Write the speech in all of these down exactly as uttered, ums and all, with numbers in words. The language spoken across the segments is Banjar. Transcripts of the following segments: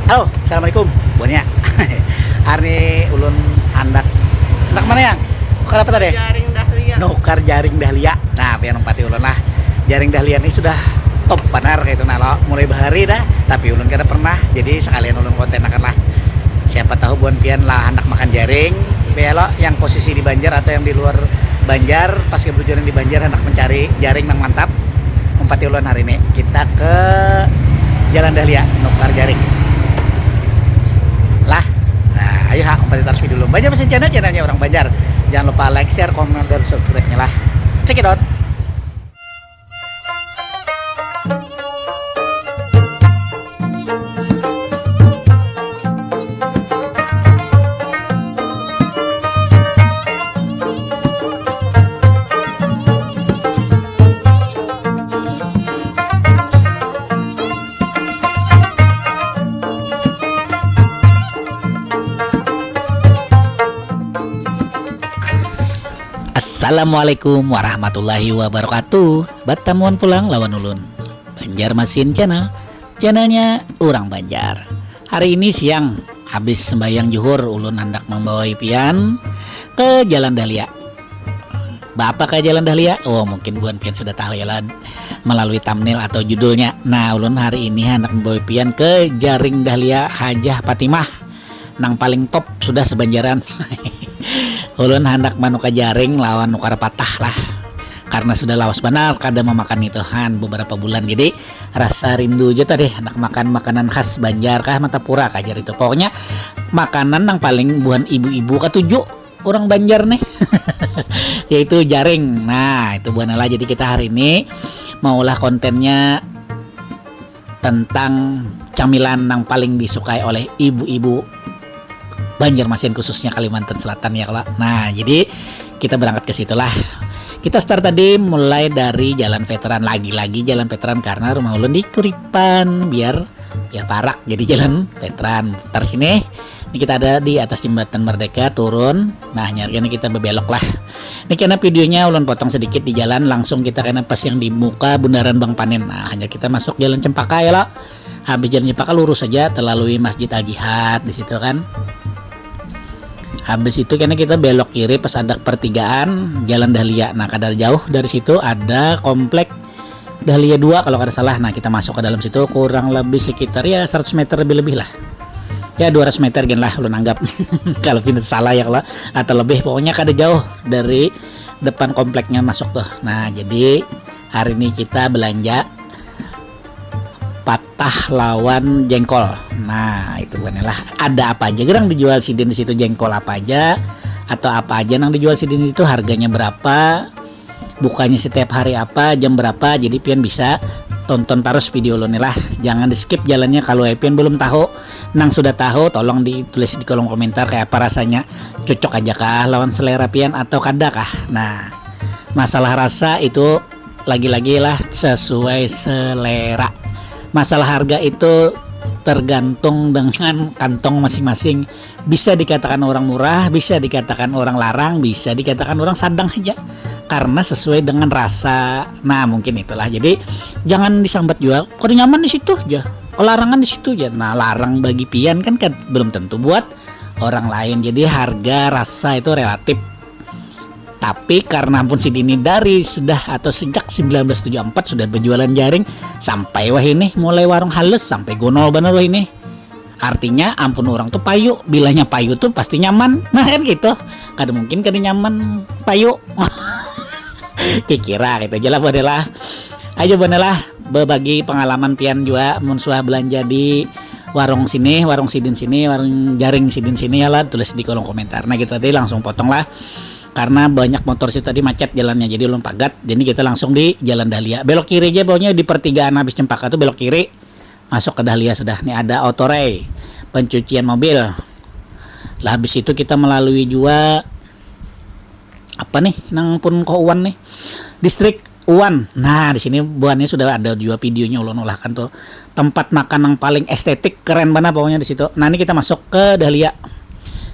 Halo, assalamualaikum. Buhannya. Hari ini ulun handak handak mana, Yang? Nukar apa tadi? Jaring dahlia. Nukar jaring dahlia. Nah, pian umpati ulun lah. Jaring dahlia ini sudah top banar kayak itu nah lo. Mulai bahari dah, tapi ulun kada pernah. Jadi sekalian ulun konten akan lah. Siapa tahu buhan pian lah handak makan jaring. Pian lo yang posisi di Banjar atau yang di luar Banjar, pas kebetulan di Banjar handak mencari jaring yang mantap. Umpati ulun hari ini kita ke Jalan Dahlia nukar jaring lah. Nah, ayo ha, umpati terus video dulu. Banjar Mesin Channel, channelnya orang Banjar. Jangan lupa like, share, komen, dan subscribe-nya lah. Check it out. Assalamualaikum warahmatullahi wabarakatuh. Batamuan pulang lawan ulun, Banjar Masin Channel. Channelnya orang Banjar. Hari ini siang, habis sembahyang juhur, ulun handak membawai pian ke Jalan Dahlia. Bapa ke Jalan Dahlia? Oh, mungkin buhan pian sudah tahu ya lah melalui thumbnail atau judulnya. Nah, ulun hari ini handak membawai pian ke Jaring Dahlia Hajah Fatimah. Nang paling top sudah sebanjaran. Ulun handak manuka jaring lawan nukar patah lah. Karena sudah lawas banar kada memakan itu han beberapa bulan. Jadi rasa rindu aja tadi handak makan makanan khas Banjar kah, Martapura kah jar itu. Pokoknya makanan nang paling buhan ibu-ibu katuju orang Banjar nih. Yaitu jaring. Nah, itu buhan lah. Jadi kita hari ini mau lah kontennya tentang camilan yang paling disukai oleh ibu-ibu Banjarmasin, khususnya Kalimantan Selatan ya kalau. Nah, jadi kita berangkat ke situlah. Kita start tadi mulai dari Jalan Veteran, lagi-lagi Jalan Veteran karena rumah ulun di Kuripan, biar biar parak jadi Jalan Veteran. Putar sini. Ini kita ada di atas Jembatan Merdeka, turun. Nah, nyari kita bebelok lah. Ini kena videonya ulun potong sedikit di jalan, langsung kita kena pas yang di muka Bundaran Bang Panen. Nah, hanya kita masuk Jalan Cempaka ya lo. Habis Jalan Cempaka lurus saja, terlalui Masjid Al Jihad di situ kan. Habis itu kena kita belok kiri pas ada pertigaan Jalan Dahlia. Nah, kada jauh dari situ ada komplek Dahlia dua kalau kada salah. Nah, kita masuk ke dalam situ kurang lebih sekitar ya seratus meter lebih-lebih lah. Ya, dua ratus meter gen lah ulun anggap. Kalau tidak salah ya kalau atau lebih, pokoknya kada jauh dari depan kompleknya masuk tuh. Nah, jadi hari ini kita belanja patah lawan jengkol. Nah, itu bukannya lah. Ada apa aja gerang dijual sidin di situ, jengkol apa aja atau apa aja nang dijual sidin itu, harganya berapa, bukanya setiap hari apa, jam berapa, jadi pian bisa tonton terus video lo nih lah. Jangan di skip jalannya kalau pian belum tahu. Nang sudah tahu tolong ditulis di kolom komentar kayak apa rasanya, cocok aja kah lawan selera pian atau kada kah. Nah, masalah rasa itu lagi-lagi lah sesuai selera. Masalah harga itu tergantung dengan kantong masing-masing. Bisa dikatakan orang murah, bisa dikatakan orang larang, bisa dikatakan orang sadang aja. Karena sesuai dengan rasa. Nah, mungkin itulah. Jadi jangan disambat juga, kok nyaman di situ aja, kok larangan di situ aja. Nah, larang bagi pian kan, kan belum tentu buat orang lain. Jadi harga rasa itu relatif. Tapi karena ampun sidin ini dari sudah atau sejak sembilan belas tujuh empat sudah berjualan jaring sampai wah ini, mulai warung halus sampai gonol bener wah ini. Artinya ampun orang tuh payu, bilanya payu tuh pasti nyaman. Nah, kan gitu. Kada mungkin kada nyaman payu. Kikira gitu aja lah, buhannya lah. Aja, buhannya lah, berbagi pengalaman pian juga mun suah belanja di warung sini, warung sidin sini, warung jaring sidin sini ya lah, tulis di kolom komentar. Nah, kita tadi langsung potong lah. Karena banyak motor situ tadi macet jalannya, jadi ulun pagat. Jadi kita langsung di Jalan Dahlia. Belok kiri aja, pokoknya di pertigaan habis Cempaka tuh belok kiri. Masuk ke Dahlia sudah. Nih ada Autoray, pencucian mobil. Lah habis itu kita melalui juga apa nih, nang pun ko Uwan nih, distrik Uwan. Nah, di sini buhannya sudah ada juga videonya ulun ulahkan tuh. Tempat makan yang paling estetik, keren banget pokoknya di situ. Nah, ini kita masuk ke Dahlia.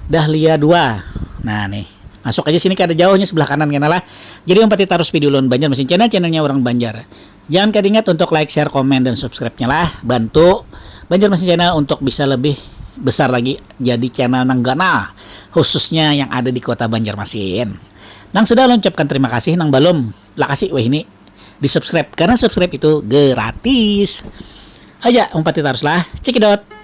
Dahlia dua. Nah, nih. Masuk aja sini, kada jauhnya sebelah kanan kena lah. Jadi umpati terus video ulun Banjar Mesin Channel, channelnya orang Banjar. Jangan kada ingat untuk like, share, komen, dan subscribe-nya lah. Bantu Banjarmasin Channel untuk bisa lebih besar lagi jadi channel nang ganal, khususnya yang ada di kota Banjarmasin. Nang sudah, ulun ucapkan terima kasih, nang balum, lakasi wahini di subscribe, karena subscribe itu gratis. Aja umpati tarus lah, cekidot.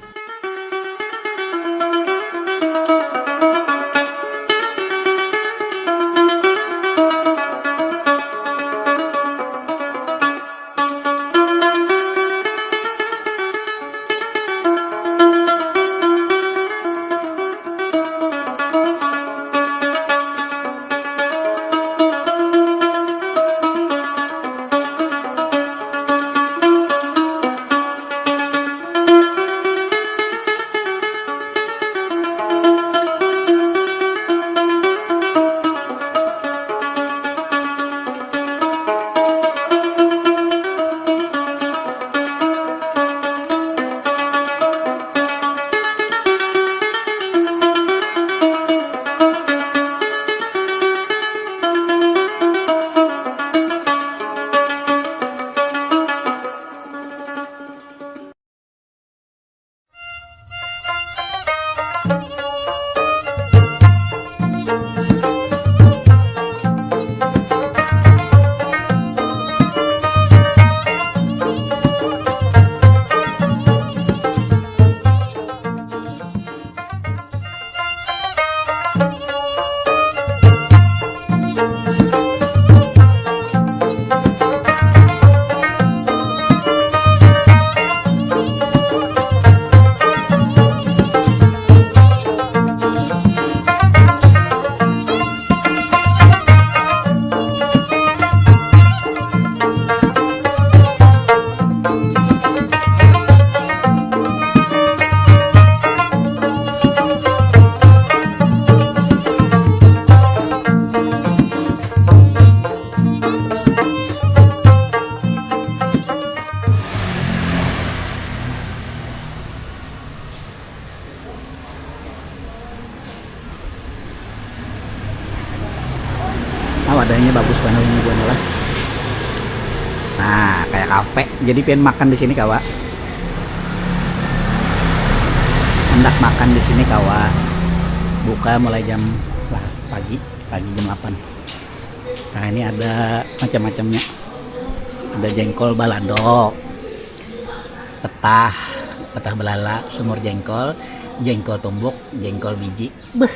Ah, wadahnya bagus banar ini buhannya lah. Nah, kayak kafe. Jadi pian makan di sini kawa. Handak makan di sini kawa. Buka mulai jam lah pagi, pagi jam delapan. Nah, ini ada macam-macamnya. Ada jengkol balado, petah, petah belala, semur jengkol, jengkol tumbuk, jengkol biji. Beuh,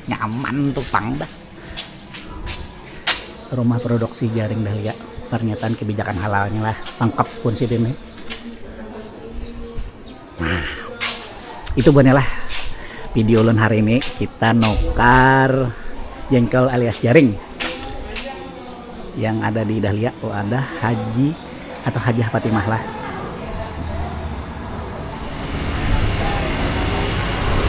nyaman tuh pang dah. Rumah produksi Jaring Dahlia. Pernyataan kebijakan halalnya lah, lengkap kunci ini. Nah, itu buhannya lah video ulun hari ini. Kita nukar jengkol alias jaring yang ada di Dahlia. Oh, ada Haji atau Hajah Fatimah lah.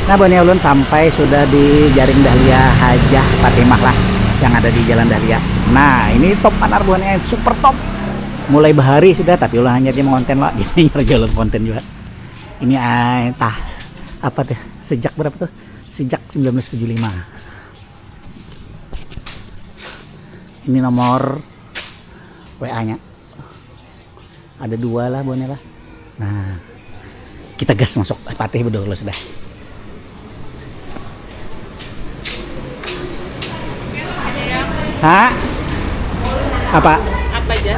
Nah, buhannya ulun sampai sudah di Jaring Dahlia Hajah Fatimah lah, yang ada di Jalan Dahlia. Nah, ini top banar buhannya, super top. Mulai bahari sudah, tapi ulun hanyar ja mengonten lah. Ini nyari jalan konten juga. Ini ay, tah, apa tuh? Sejak berapa tuh? Sejak sembilan belas tujuh lima. Ini nomor W A-nya. Ada dua lah buhannya lah. Nah, kita gas masuk. Eh, Patih bedul sudah. Ha? Apa? Apa aja?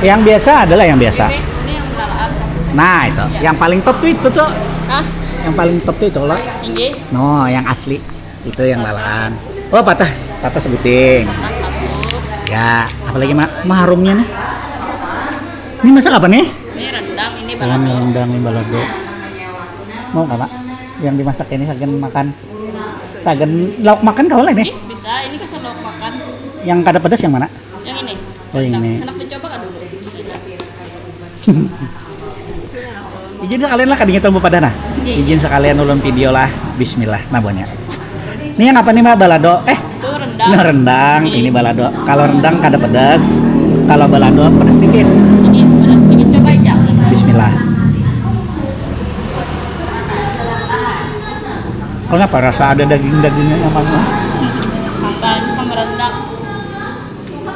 Yang biasa adalah yang biasa. Ini, ini yang benalaan. Nah, itu. Yang paling top tuh itu tuh. Hah? Yang paling top tuh itu loh. Ini. No, yang asli. Itu yang lalaan. Oh, patah, patah sebuting. Patah satu. Ya, apalagi ma maharumnya nih. Ini masak apa nih? Ini rendang, ini balado. Rendang, ini balado. Mau nggak, Pak? Yang dimasak ini sagan makan. Sagan lauk makan kau lah ini. Ini bisa, ini kasar lauk makan. Yang kada pedas yang mana? Yang ini. Oh, ini. Hendak mencoba kan dulu? Bisa. Izin sekalian lah, kadingin tamu pada nah. Izin sekalian ulun video lah. Bismillah, nah buhannya. Ini yang apa nih, Mbak? Balado. Eh, itu rendang. Nah, rendang, ini balado. Kalau rendang kada pedas, kalau balado pedas sedikit. Ini pedas sedikit, coba aja. Bismillah. Kenapa rasa ada daging-dagingnya nyaman? Sambal, sambal rendang.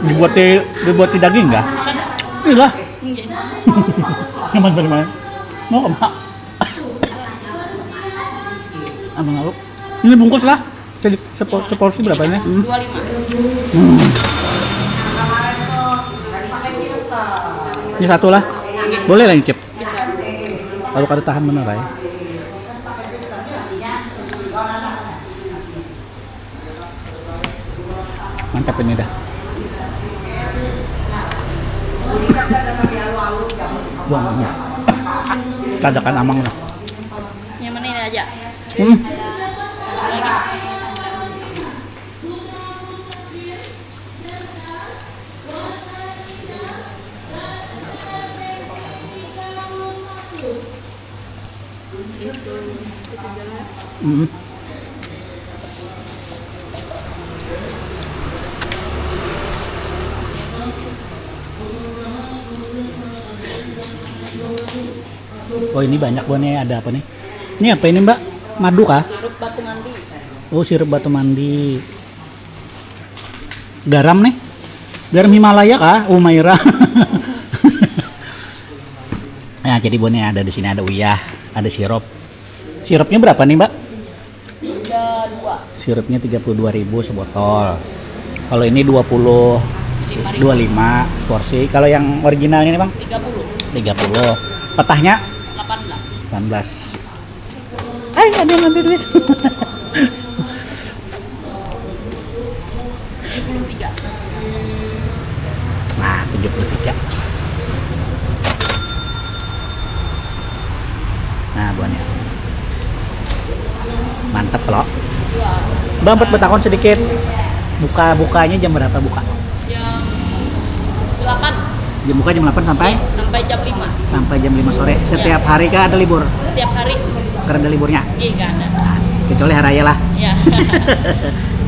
Dibuat di, dibuat di daging kah? Iya lah. Nyaman banget. Mau kemana? Abang Aluk. Ini bungkus lah. Jadi sepo- seporsi berapa ini? Hmm. Dua lima. Hmm. Ini satu lah. Boleh lah, Cip. Bisa. Kalau kada tahan bener ya. Mantap ini dah. Buang. Tadakan amang lah. Yang mana ini aja? Hmm. Hmm. Oh, ini banyak banget nih, ada apa nih? Ini apa ini, Mbak? Madu kah? Sirup batu mandi. Oh, sirup batu mandi. Garam nih. Garam Himalaya kah? Umaira. Nah, jadi buahnya ada di sini, ada uyah, ada sirup. Sirupnya berapa nih, Mbak? Tiga dua. Sirupnya tiga puluh dua ribu sebotol. Kalau ini dua puluh, dua lima seporsi. Kalau yang originalnya nih, Bang? Tiga puluh. Tiga puluh. Petahnya? Delapan belas. Delapan belas. Hai, ada yang ngambil duit. Tujuh puluh tiga. Nah, tujuh puluh tiga. Nah, buahnya. Mantep, lo. Bang, empat betakon sedikit. Buka-bukanya jam berapa buka? Jam delapan. Jam buka jam delapan sampai? Iya, sampai jam lima. Sampai jam lima sore. Iya. Setiap hari kah ada libur? Setiap hari. Kada ada liburnya? Iya, nggak ada. Kecuali hari raya lah. Iya.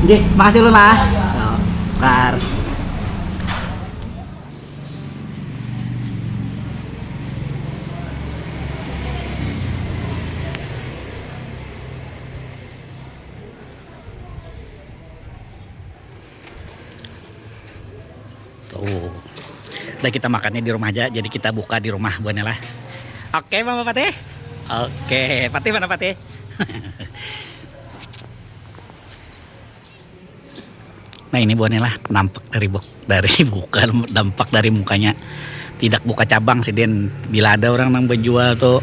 Nggih, makasih ulun lah. Iya, iya. Oh, kar. Tuh. Udah, kita makannya di rumah aja, jadi kita buka di rumah buahnya lah. Oke, Mama Patih. Oke, Patih mana Patih? Nah, ini buahnya lah, nampak dari buk dari bukan, dampak dari mukanya. Tidak buka cabang sidin. Bila ada orang nang bejual tuh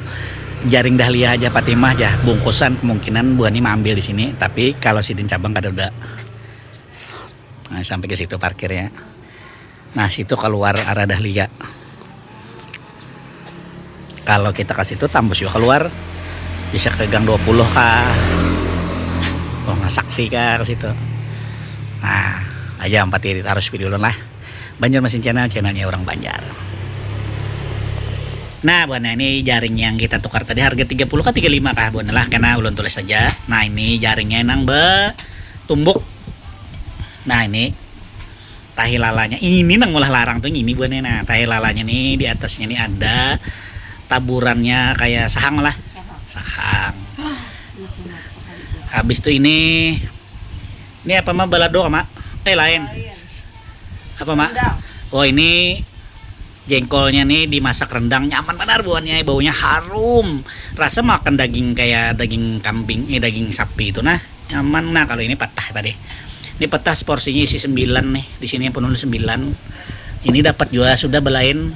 jaring dahlia aja, Fatimah aja, bungkusan, kemungkinan buah ini maambil di sini. Tapi kalau sidin cabang kada ada. Nah, sampai ke situ parkirnya. Nah, situ keluar arah dahlia. Kalau kita ke situ, tambus juga keluar, bisa ke gang dua puluh kah, Ruang Sakti kah, ke situ. Nah, aja empat ini harus video ulun lah. Banjarmasin Channel, channelnya orang Banjar. Nah, buahnya ini jaring yang kita tukar tadi harga tiga puluh kah, tiga lima kah, buahnya lah, karena ulun tulis saja. Nah, ini jaringnya nang betumbuk. Nah, ini tahi lalanya. Ini nang ulah larang tuh, ini buahnya. Nah, tahi lalanya nih, di atasnya nih ada taburannya kayak sahang lah. Sahang. Habis tuh ini, ini apa, Ma? Balado, Ma? Eh, lain. Apa, Ma? Rendang. Oh, ini jengkolnya nih dimasak rendang, nyaman benar buahnya, baunya harum. Rasa makan daging kayak daging kambing, eh, daging sapi itu nah. Nyaman. Nah, kalau ini petah tadi. Ini petah seporsinya isi sembilan nih. Di sini pun ada sembilan. Ini dapat juga sudah belain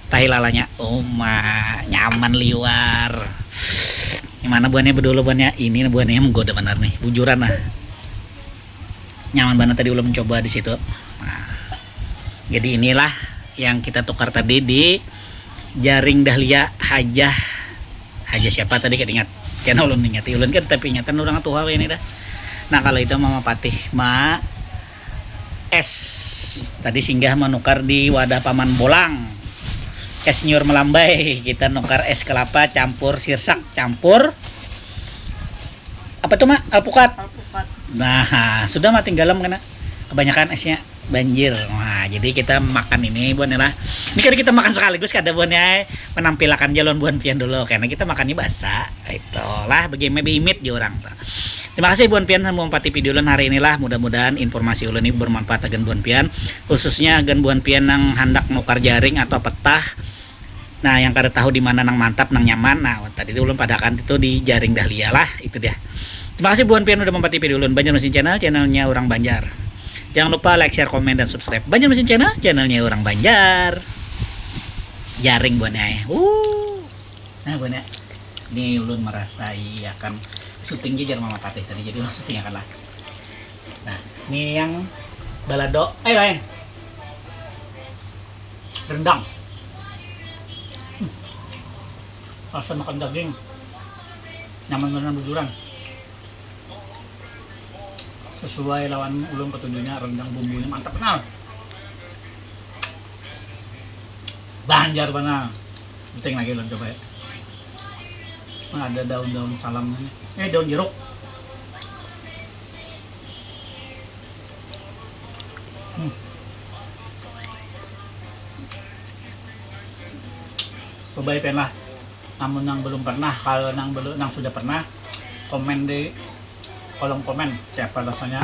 tahi lalanya. Oh, ma, nyaman liwar. Yang mana buahnya bedulu buahnya? Ini buahnya menggoda benar nih. Bujuran lah. Nyaman banget tadi ulun mencoba di situ. Nah, jadi inilah yang kita tukar tadi di jaring dahlia Hajah. Hajah siapa tadi, kada ingat. Karena ulun ingati, ulun kan tapi ingatan orang tua ini dah. Nah, kalau itu Mama Patih, Ma, es. Tadi singgah menukar di wadah Paman Bolang. Es Nyiur Melambai, kita nukar es kelapa campur sirsak, campur apa tuh, Ma? Alpukat. Alpukat. Nah, sudah, Ma, tinggalam kena. Kebanyakan esnya banjir. Wah, jadi kita makan ini, buahnya lah. Ini kan kita makan sekaligus, kada, buahnya, menampilakan jalon buhan pian dulu karena kita makannya basa. Itulah bagaimana bimit di orang tuh. Terima kasih buhan pian, mau empati video ulun hari inilah. Mudah-mudahan informasi ulun ini bermanfaat agan buhan pian, khususnya agan buhan pian yang hendak nukar jaring atau petah. Nah, yang kada tahu di mana nang mantap, nang nyaman. Nah, tadi itu ulun padakan itu di jaring dahlia lah, itu dia. Terima kasih buhan pian udah mampati video ulun. Banjarmasin Channel, channelnya orang Banjar. Jangan lupa like, share, komen, dan subscribe. Banjarmasin Channel, channelnya orang Banjar. Jaring buhan ai. Uh. Nah, buhan ya. Ini ulun merasai akan syuting aja mama patih tadi, jadi ulun syuting akan lah. Nah, ini yang balado, eh lain. Rendang. Hmm. Rasa makan daging. Nyaman benar bujuran. Sesuai lawan ulun ketujuhnya, rendang bumbunya mantap benar. Banjar mana? Penting lagi ulun coba ya. Nah, ada daun-daun salamnya nih. Eh, daun jeruk. Hmm. Coba ya lah. Namun yang belum pernah, kalau yang belum, yang sudah pernah, komen di kolom komen siapa rasanya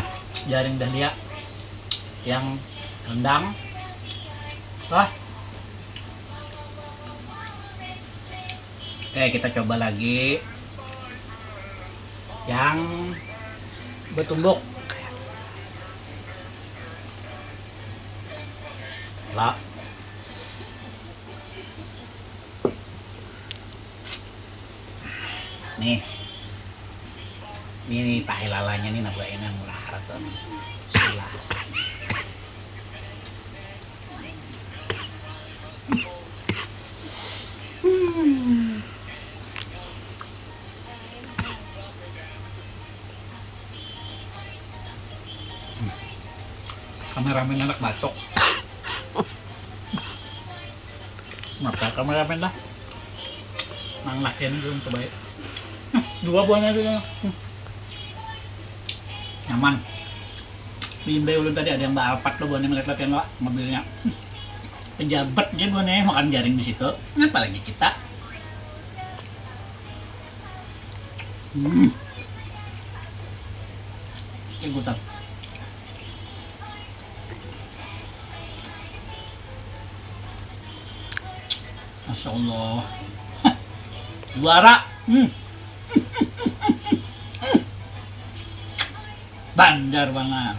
jaring dahlia yang rendang. Wah. Oke, kita coba lagi yang betumbuk. Lah. Nih. Ini nih tahi lalanya nih, nah, buah ini yang murah harat tuh. Bismillah. Hmm. Kameramen anak batuk. Mata kameramen lah. Nang lakian itu coba ya. Dua buahnya itu. Hmm. Nyaman. Bimbai ulun tadi ada yang baalpat lo buahnya melihat lakian lo mobilnya. Pejabat dia buahnya makan jaring di situ. Ngapa lagi kita? Hmm. Ikutan. Masya Allah. Juara. Hmm. Banjar banar.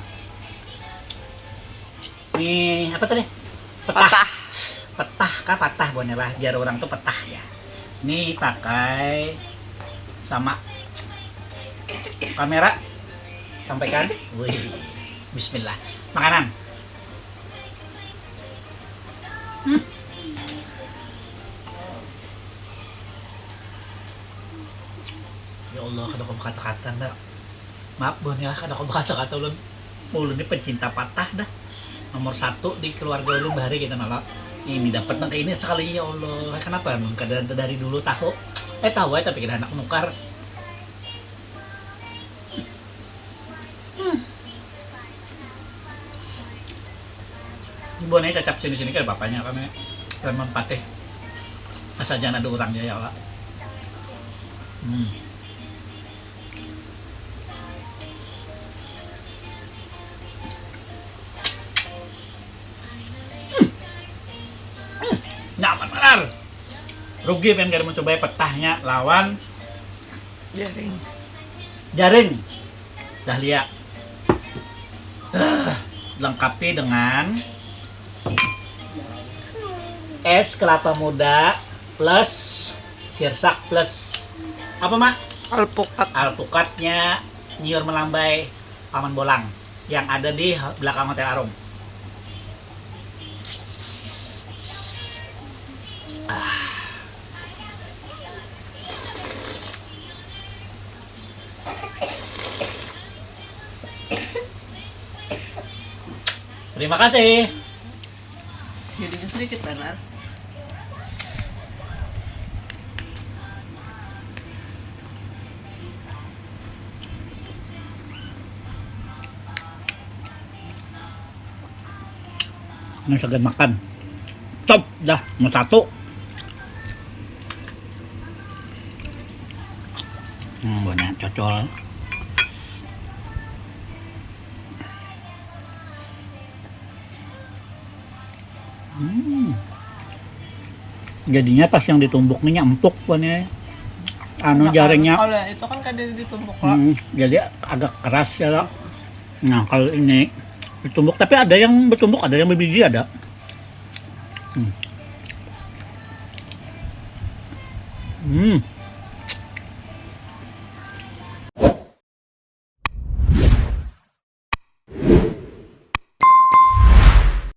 Ini apa tadi? Petah. Petah. Petah kah patah buhannya lah. Jar orang tuh petah ya. Ini pakai sama kamera. Sampaikan. Wih. Bismillah. Makanan. Hmm. Ya Allah, kada kawa bakata-kata ndak. Maaf buhannya lah, kada kawa bakata-kata ulun. Ulun ni pencinta patah dah. Nomor satu di keluarga ulun bahari kita nala. Ini dapat nang kayak ini sekalinya, ya Allah. Kenapa kada dari dulu tahu? Eh, tahu aja tapi kada hendak menukar. Hmm. Ibu nih cacap sini-sini kan bapaknya kami. Lemon patih. Asal jangan ada orang ya, ya Allah. Hmm. Hmm. Hmm. Nyaman benar. Rugi kan kada mencobai petahnya lawan jaring. Jaring. Dahlia. Ah, lengkapi dengan es kelapa muda plus sirsak plus apa, Mak? Alpukat. Alpukatnya nyiur melambai Paman Bolang yang ada di belakang Hotel Arum. Ah. Terima kasih. Jadinya sedikit benar. Ini saged makan. Top dah, nomor satu. Hmm, banyak cocol. Hmm. Jadinya pas yang ditumbuk nih empuk banyak. Anu, Nah, jaringnya. Kalau itu kan kada ditumbuk lah. Hmm, jadi agak keras ya lah. Nah, kalau ini ditumbuk, tapi ada yang bertumbuk, ada yang berbiji, ada. Hmm. Hmm.